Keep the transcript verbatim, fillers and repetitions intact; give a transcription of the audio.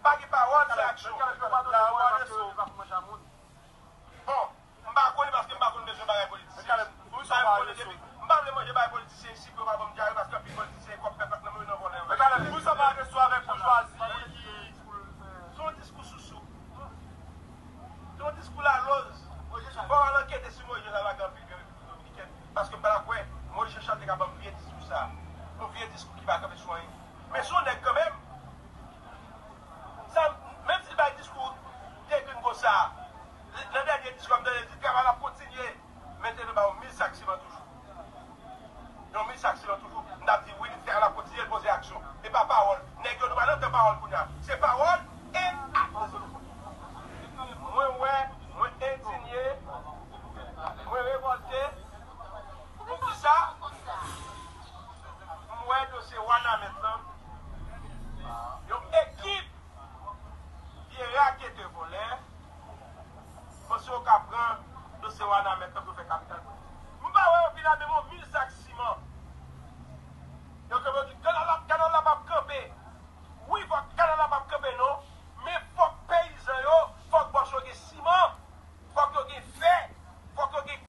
Pa gen pawòl, se aksyon. Bon, m pa konnen paske m pa konn bezwen bagay politisyen. M pa vle manje bagay politisyen isi pou yo pa ban m dyare paske anpil politisyen kòb pèp la k nan men yo nan vòlè yo. Se yon diskou sousou. Se yon diskou laloz. Fò w al ankete sou Moyiz Jean Charles, pa gen anpil vye Repiblik Dominikèn. Paske m pa t ap kwè Moyiz Jean Charles te ka ban m vye diskou sa. Yon vye diskou ki pa kanpe sou anyen. Men se yon nèg kanmenm. Sa, menm si l bay diskou te grenn konsa, nan dènye diskou a, m tande l di travay la ap kontinye. Men te dwe ba yo mil sak siman toujou. Yon mil sak siman toujou. M t ap di wi, travay la ap kontinye, l poze aksyon. E pa pawòl. Nèg yo nou pa nan tan pawòl kounye a. Se pawòl e aksyon. Mwen wè, mwen endinye, mwen revòlte. Poukisa? M wè dosye Wanament lan, yon ekip vye raketè vòlè panse yo ka pran dosye Wanament lan pou yo fè kapital politik. M pa wè yo vin avè yon